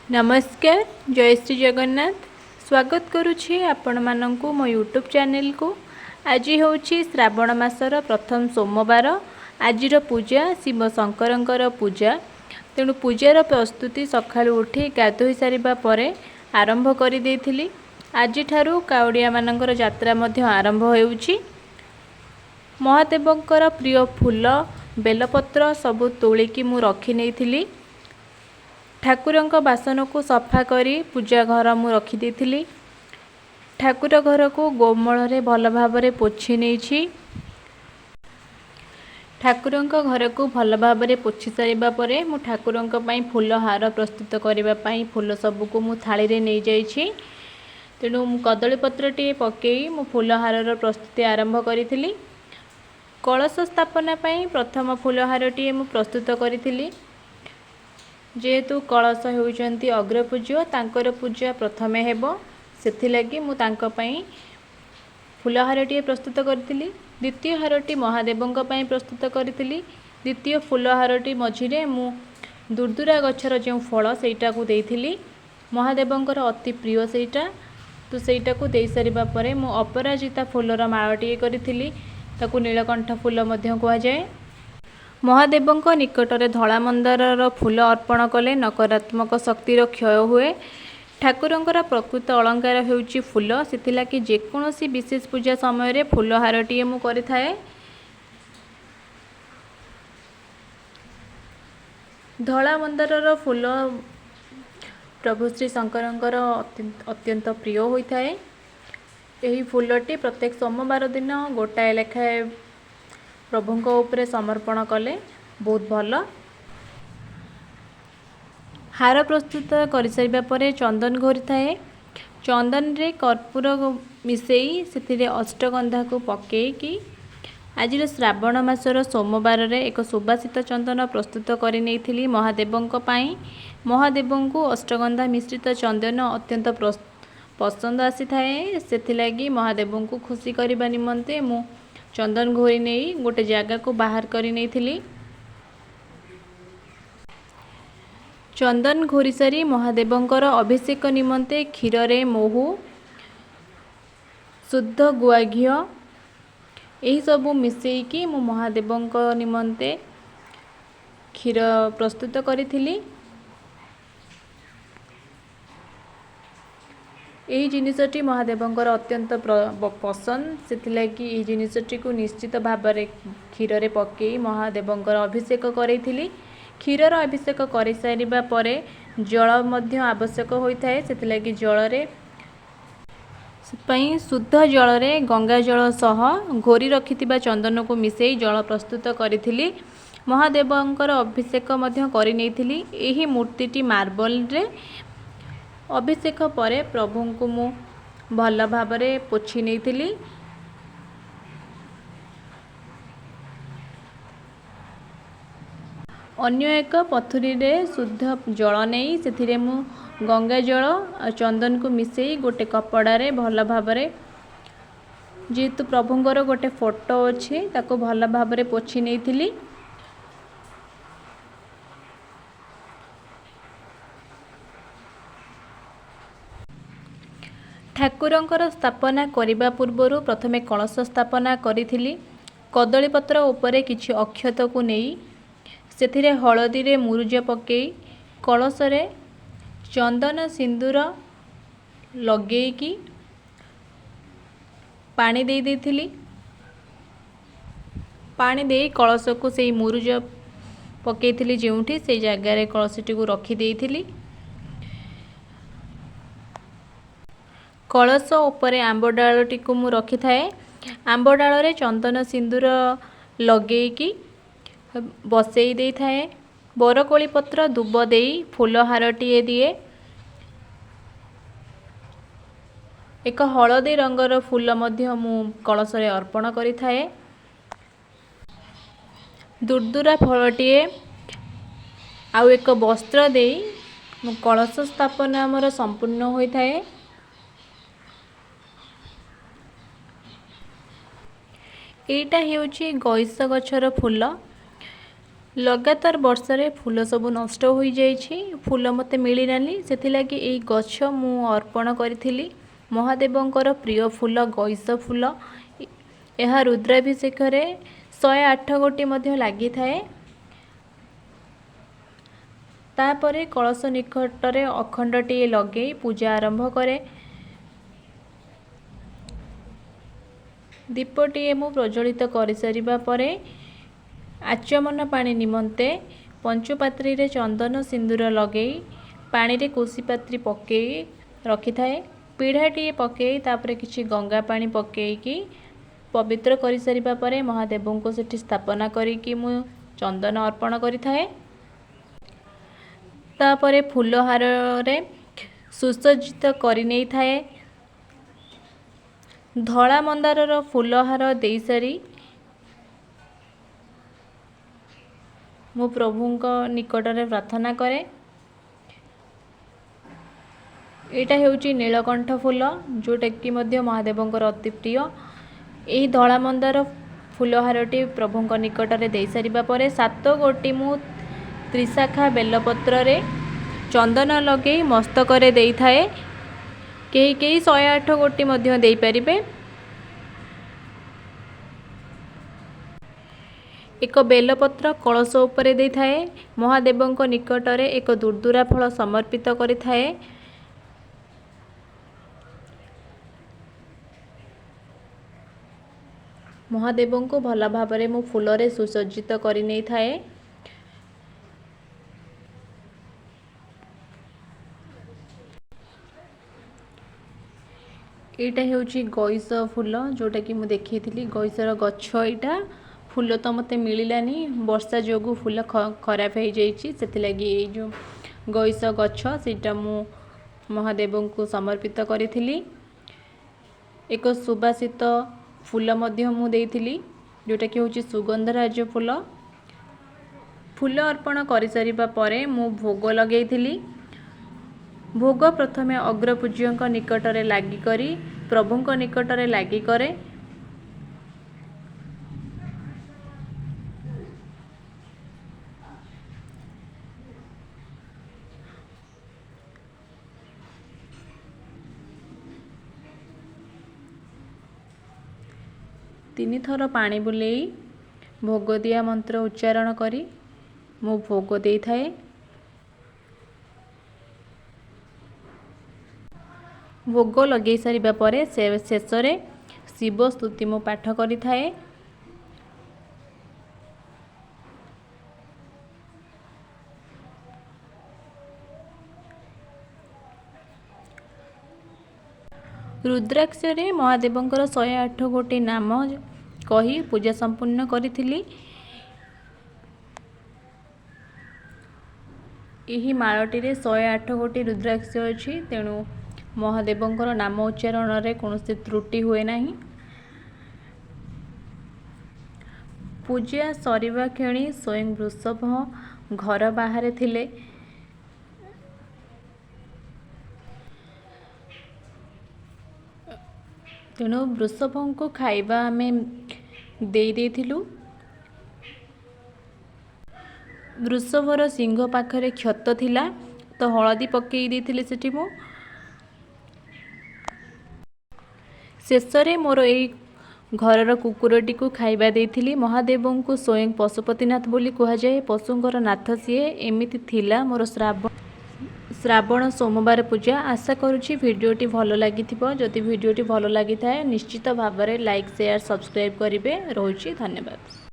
ନମସ୍କାର, ଜୟ ଶ୍ରୀ ଜଗନ୍ନାଥ। ସ୍ୱାଗତ କରୁଛି ଆପଣମାନଙ୍କୁ ମୋ ୟୁଟ୍ୟୁବ୍ ଚ୍ୟାନେଲକୁ। ଆଜି ହେଉଛି ଶ୍ରାବଣ ମାସର ପ୍ରଥମ ସୋମବାର। ଆଜିର ପୂଜା ଶିବ ଶଙ୍କରଙ୍କର ପୂଜା, ତେଣୁ ପୂଜାର ପ୍ରସ୍ତୁତି ସକାଳୁ ଉଠି ଗାଧୋଇ ସାରିବା ପରେ ଆରମ୍ଭ କରିଦେଇଥିଲି। ଆଜିଠାରୁ କାଉଡ଼ିଆମାନଙ୍କର ଯାତ୍ରା ମଧ୍ୟ ଆରମ୍ଭ ହେଉଛି। ମହାଦେବଙ୍କର ପ୍ରିୟ ଫୁଲ ବେଲପତ୍ର ସବୁ ତୋଳିକି ମୁଁ ରଖିନେଇଥିଲି। ଠାକୁରଙ୍କ ବାସନକୁ ସଫା କରି ପୂଜା ଘର ମୁଁ ରଖିଦେଇଥିଲି। ଠାକୁର ଘରକୁ ଗୋମଳରେ ଭଲ ଭାବରେ ପୋଛି ନେଇଛି। ଠାକୁରଙ୍କ ଘରକୁ ଭଲ ଭାବରେ ପୋଛି ସାରିବା ପରେ ମୁଁ ଠାକୁରଙ୍କ ପାଇଁ ଫୁଲ ହାର ପ୍ରସ୍ତୁତ କରିବା ପାଇଁ ଫୁଲ ସବୁକୁ ମୁଁ ଥାଳିରେ ନେଇଯାଇଛି। ତେଣୁ ମୁଁ କଦଳୀପତ୍ରଟିଏ ପକାଇ ମୁଁ ଫୁଲ ହାରର ପ୍ରସ୍ତୁତି ଆରମ୍ଭ କରିଥିଲି। କଳସ ସ୍ଥାପନା ପାଇଁ ପ୍ରଥମ ଫୁଲ ହାରଟିଏ ମୁଁ ପ୍ରସ୍ତୁତ କରିଥିଲି। ଯେହେତୁ କଳସ ହେଉଛନ୍ତି ଅଗ୍ରପୂଜ୍ୟ, ତାଙ୍କର ପୂଜା ପ୍ରଥମେ ହେବ, ସେଥିଲାଗି ମୁଁ ତାଙ୍କ ପାଇଁ ଫୁଲ ହାରଟିଏ ପ୍ରସ୍ତୁତ କରିଥିଲି। ଦ୍ୱିତୀୟ ହାରଟି ମହାଦେବଙ୍କ ପାଇଁ ପ୍ରସ୍ତୁତ କରିଥିଲି। ଦ୍ୱିତୀୟ ଫୁଲ ହାରଟି ମଝିରେ ମୁଁ ଦୁର୍ଦୁରା ଗଛର ଯେଉଁ ଫଳ ସେଇଟାକୁ ଦେଇଥିଲି। ମହାଦେବଙ୍କର ଅତି ପ୍ରିୟ ସେଇଟା। ତ ସେଇଟାକୁ ଦେଇସାରିବା ପରେ ମୁଁ ଅପରାଜିତା ଫୁଲର ମାଳଟିଏ କରିଥିଲି। ତାକୁ ନୀଳକଣ୍ଠ ଫୁଲ ମଧ୍ୟ କୁହାଯାଏ। ମହାଦେବଙ୍କ ନିକଟରେ ଧଳା ମନ୍ଦାରର ଫୁଲ ଅର୍ପଣ କଲେ ନକାରାତ୍ମକ ଶକ୍ତିର କ୍ଷୟ ହୁଏ। ଠାକୁରଙ୍କର ପ୍ରକୃତ ଅଳଙ୍କାର ହେଉଛି ଫୁଲ, ସେଥିଲାଗି ଯେକୌଣସି ବିଶେଷ ପୂଜା ସମୟରେ ଫୁଲ ହାରଟିଏ ମୁଁ କରିଥାଏ। ଧଳା ମନ୍ଦାରର ଫୁଲ ପ୍ରଭୁ ଶ୍ରୀ ଶଙ୍କରଙ୍କର ଅତ୍ୟନ୍ତ ପ୍ରିୟ ହୋଇଥାଏ। ଏହି ଫୁଲଟି ପ୍ରତ୍ୟେକ ସୋମବାର ଦିନ ଗୋଟାଏ ଲେଖାଏଁ ପ୍ରଭୁଙ୍କ ଉପରେ ସମର୍ପଣ କଲେ ବହୁତ ଭଲ। ହାର ପ୍ରସ୍ତୁତ କରିସାରିବା ପରେ ଚନ୍ଦନ ଘୋରିଥାଏ। ଚନ୍ଦନରେ କର୍ପୂର ମିଶାଇ ସେଥିରେ ଅଷ୍ଟଗନ୍ଧାକୁ ପକାଇକି ଆଜିର ଶ୍ରାବଣ ମାସର ସୋମବାରରେ ଏକ ସୁବାସିତ ଚନ୍ଦନ ପ୍ରସ୍ତୁତ କରିନେଇଥିଲି ମହାଦେବଙ୍କ ପାଇଁ। ମହାଦେବଙ୍କୁ ଅଷ୍ଟଗନ୍ଧା ମିଶ୍ରିତ ଚନ୍ଦନ ଅତ୍ୟନ୍ତ ପସନ୍ଦ ଆସିଥାଏ। ସେଥିଲାଗି ମହାଦେବଙ୍କୁ ଖୁସି କରିବା ନିମନ୍ତେ ମୁଁ ଚନ୍ଦନ ଘୋରି ନେଇ ଗୋଟେ ଜାଗାକୁ ବାହାର କରି ନେଇଥିଲି। ଚନ୍ଦନ ଘୋରି ସାରି ମହାଦେବଙ୍କର ଅଭିଷେକ ନିମନ୍ତେ କ୍ଷୀରରେ ମହୁ, ଶୁଦ୍ଧ ଗୁଆ ଘିଅ ଏହିସବୁ ମିଶାଇକି ମୁଁ ମହାଦେବଙ୍କ ନିମନ୍ତେ କ୍ଷୀର ପ୍ରସ୍ତୁତ କରିଥିଲି। ଏହି ଜିନିଷଟି ମହାଦେବଙ୍କର ଅତ୍ୟନ୍ତ ପସନ୍ଦ, ସେଥିଲାଗି ଏହି ଜିନିଷଟିକୁ ନିଶ୍ଚିତ ଭାବରେ କ୍ଷୀରରେ ପକାଇ ମହାଦେବଙ୍କର ଅଭିଷେକ କରାଇଥିଲି। କ୍ଷୀରର ଅଭିଷେକ କରିସାରିବା ପରେ ଜଳ ମଧ୍ୟ ଆବଶ୍ୟକ ହୋଇଥାଏ। ସେଥିଲାଗି ଜଳରେ ସେଥିପାଇଁ ଶୁଦ୍ଧ ଜଳରେ ଗଙ୍ଗା ଜଳ ସହ ଘୋରି ରଖିଥିବା ଚନ୍ଦନକୁ ମିଶାଇ ଜଳ ପ୍ରସ୍ତୁତ କରିଥିଲି। ମହାଦେବଙ୍କର ଅଭିଷେକ ମଧ୍ୟ କରିନେଇଥିଲି। ଏହି ମୂର୍ତ୍ତିଟି ମାର୍ବଲରେ। ଅଭିଷେକ ପରେ ପ୍ରଭୁଙ୍କୁ ମୁଁ ଭଲ ଭାବରେ ପୋଛି ନେଇଥିଲି। ଅନ୍ୟ ଏକ ପଥୁରୀରେ ଶୁଦ୍ଧ ଜଳ ନେଇ ସେଥିରେ ମୁଁ ଗଙ୍ଗା ଜଳ ଆଉ ଚନ୍ଦନକୁ ମିଶାଇ ଗୋଟେ କପଡ଼ାରେ ଭଲ ଭାବରେ, ଯେହେତୁ ପ୍ରଭୁଙ୍କର ଗୋଟେ ଫଟୋ ଅଛି, ତାକୁ ଭଲ ଭାବରେ ପୋଛି ନେଇଥିଲି। ଠାକୁରଙ୍କର ସ୍ଥାପନା କରିବା ପୂର୍ବରୁ ପ୍ରଥମେ କଳସ ସ୍ଥାପନା କରିଥିଲି। କଦଳୀପତ୍ର ଉପରେ କିଛି ଅକ୍ଷତକୁ ନେଇ ସେଥିରେ ହଳଦୀରେ ମୁରୁଜ ପକାଇ କଳସରେ ଚନ୍ଦନ ସିନ୍ଦୁର ଲଗେଇକି ପାଣି ଦେଇ ଦେଇଥିଲି। ପାଣି ଦେଇ କଳସକୁ ସେଇ ମୁରୁଜ ପକାଇଥିଲି ଯେଉଁଠି, ସେଇ ଜାଗାରେ କଳସଟିକୁ ରଖିଦେଇଥିଲି। କଳସ ଉପରେ ଆମ୍ବ ଡାଳଟିକୁ ମୁଁ ରଖିଥାଏ। ଆମ୍ବ ଡାଳରେ ଚନ୍ଦନ ସିନ୍ଦୁର ଲଗେଇକି ବସେଇ ଦେଇଥାଏ। ବରକୋଳି ପତ୍ର ଦୁବ ଦେଇ ଫୁଲ ହାରଟିଏ ଦିଏ। ଏକ ହଳଦୀ ରଙ୍ଗର ଫୁଲ ମଧ୍ୟ ମୁଁ କଳସରେ ଅର୍ପଣ କରିଥାଏ। ଦୁର୍ଦୁରା ଫଳଟିଏ ଆଉ ଏକ ବସ୍ତ୍ର ଦେଇ ମୁଁ କଳସ ସ୍ଥାପନା ଆମର ସମ୍ପୂର୍ଣ୍ଣ ହୋଇଥାଏ। ଏଇଟା ହେଉଛି ଗଇସ ଗଛର ଫୁଲ। ଲଗାତାର ବର୍ଷାରେ ଫୁଲ ସବୁ ନଷ୍ଟ ହୋଇଯାଇଛି, ଫୁଲ ମୋତେ ମିଳିଲାନି। ସେଥିଲାଗି ଏଇ ଗଛ ମୁଁ ଅର୍ପଣ କରିଥିଲି। ମହାଦେବଙ୍କର ପ୍ରିୟ ଫୁଲ ଗଇସ ଫୁଲ, ଏହା ରୁଦ୍ରାଭିଷେକରେ 108 ଗୋଟି ମଧ୍ୟ ଲାଗିଥାଏ। ତାପରେ କଳସ ନିକଟରେ ଅଖଣ୍ଡଟିଏ ଲଗେଇ ପୂଜା ଆରମ୍ଭ କରେ। ଦୀପଟିଏ ମୁଁ ପ୍ରଜ୍ୱଳିତ କରିସାରିବା ପରେ ଆଚମନ ପାଣି ନିମନ୍ତେ ପଞ୍ଚୁପାତ୍ରୀରେ ଚନ୍ଦନ ସିନ୍ଦୁର ଲଗେଇ ପାଣିରେ କୋଶିପାତ୍ରୀ ପକେଇ ରଖିଥାଏ। ପିଢ଼ାଟିଏ ପକେଇ ତାପରେ କିଛି ଗଙ୍ଗା ପାଣି ପକେଇକି ପବିତ୍ର କରିସାରିବା ପରେ ମହାଦେବଙ୍କୁ ସେଠି ସ୍ଥାପନା କରିକି ମୁଁ ଚନ୍ଦନ ଅର୍ପଣ କରିଥାଏ। ତାପରେ ଫୁଲହାରରେ ସୁସଜ୍ଜିତ କରିନେଇଥାଏ। ଧଳା ମନ୍ଦାରର ଫୁଲହାର ଦେଇସାରି ମୁଁ ପ୍ରଭୁଙ୍କ ନିକଟରେ ପ୍ରାର୍ଥନା କରେ। ଏଇଟା ହେଉଛି ନୀଳକଣ୍ଠ ଫୁଲ, ଯେଉଁଟାକି ମଧ୍ୟ ମହାଦେବଙ୍କର ଅତି ପ୍ରିୟ। ଏହି ଧଳା ମନ୍ଦାର ଫୁଲହାରଟି ପ୍ରଭୁଙ୍କ ନିକଟରେ ଦେଇସାରିବା ପରେ 7 ଗୋଟି ମୁଁ ତ୍ରିଶାଖା ବେଲପତ୍ରରେ ଚନ୍ଦନ ଲଗେଇ ମସ୍ତକରେ ଦେଇଥାଏ। କେହି କେହି 108 ଗୋଟି ମଧ୍ୟ ଦେଇପାରିବେ। ଏକ ବେଲପତ୍ର କଳସ ଉପରେ ଦେଇଥାଏ। ମହାଦେବଙ୍କ ନିକଟରେ ଏକ ଦୁର୍ଦୁରା ଫଳ ସମର୍ପିତ କରିଥାଏ। ମହାଦେବଙ୍କୁ ଭଲ ଭାବରେ ମୁଁ ଫୁଲରେ ସୁସଜ୍ଜିତ କରିନେଇଥାଏ। ଏଇଟା ହେଉଛି ଗଇସ ଫୁଲ, ଯେଉଁଟାକି ମୁଁ ଦେଖେଇଥିଲି ଗଇସର ଗଛ। ଏଇଟା ଫୁଲ ତ ମୋତେ ମିଳିଲାନି, ବର୍ଷା ଯୋଗୁଁ ଫୁଲ ଖରାପ ହେଇଯାଇଛି। ସେଥିଲାଗି ଏଇ ଯେଉଁ ଗଇସ ଗଛ ସେଇଟା ମୁଁ ମହାଦେବଙ୍କୁ ସମର୍ପିତ କରିଥିଲି। ଏକ ସୁବାସିତ ଫୁଲ ମଧ୍ୟ ମୁଁ ଦେଇଥିଲି, ଯେଉଁଟାକି ହେଉଛି ସୁଗନ୍ଧରାଜ ଫୁଲ। ଫୁଲ ଅର୍ପଣ କରିସାରିବା ପରେ ମୁଁ ଭୋଗ ଲଗେଇଥିଲି। ଭୋଗ ପ୍ରଥମେ ଅଗ୍ରପୂଜ୍ୟଙ୍କ ନିକଟରେ ଲାଗି କରି ପ୍ରଭୁଙ୍କ ନିକଟରେ ଲାଗି କରେ। 3 ଥର ପାଣି ବୁଲେଇ ଭୋଗ ଦିଆ ମନ୍ତ୍ର ଉଚ୍ଚାରଣ କରି ମୁଁ ଭୋଗ ଦେଇଥାଏ। ଭୋଗ ଲଗେଇ ସାରିବା ପରେ ଶେଷରେ ଶିବ ସ୍ତୁତି ମୁଁ ପାଠ କରିଥାଏ। ରୁଦ୍ରାକ୍ଷରେ ମହାଦେବଙ୍କର 108 ଗୋଟି ନାମ କହି ପୂଜା ସମ୍ପୂର୍ଣ୍ଣ କରିଥିଲି। ଏହି ମାଳଟିରେ 108 ଗୋଟି ରୁଦ୍ରାକ୍ଷ ଅଛି, ତେଣୁ ମହାଦେବଙ୍କର ନାମ ଉଚ୍ଚାରଣରେ କୌଣସି ତ୍ରୁଟି ହୁଏ ନାହିଁ। ପୂଜା ସରିବା କ୍ଷଣି ସ୍ୱୟଂ ବୃଷଭ ଘର ବାହାରେ ଥିଲେ। ତେଣୁ ବୃଷଭଙ୍କୁ ଖାଇବା ଆମେ ଦେଇ ଦେଇଥିଲୁ। ବୃଷଭର ଶିଙ୍ଗ ପାଖରେ କ୍ଷତ ଥିଲା, ତ ହଳଦୀ ପକେଇ ଦେଇଥିଲି ସେଠି ମୁଁ। ଶେଷରେ ମୋର ଏଇ ଘରର କୁକୁରଟିକୁ ଖାଇବା ଦେଇଥିଲି। ମହାଦେବଙ୍କୁ ସ୍ୱୟଂ ପଶୁପତିନାଥ ବୋଲି କୁହାଯାଏ, ପଶୁଙ୍କର ନାଥ ସିଏ। ଏମିତି ଥିଲା ମୋର ଶ୍ରାବଣ ସୋମବାର ପୂଜା। ଆଶା କରୁଛି ଭିଡ଼ିଓଟି ଭଲ ଲାଗିଥିବ। ଯଦି ଭିଡ଼ିଓଟି ଭଲ ଲାଗିଥାଏ, ନିଶ୍ଚିତ ଭାବରେ ଲାଇକ୍, ସେୟାର, ସବସ୍କ୍ରାଇବ୍ କରିବେ। ରହୁଛି, ଧନ୍ୟବାଦ।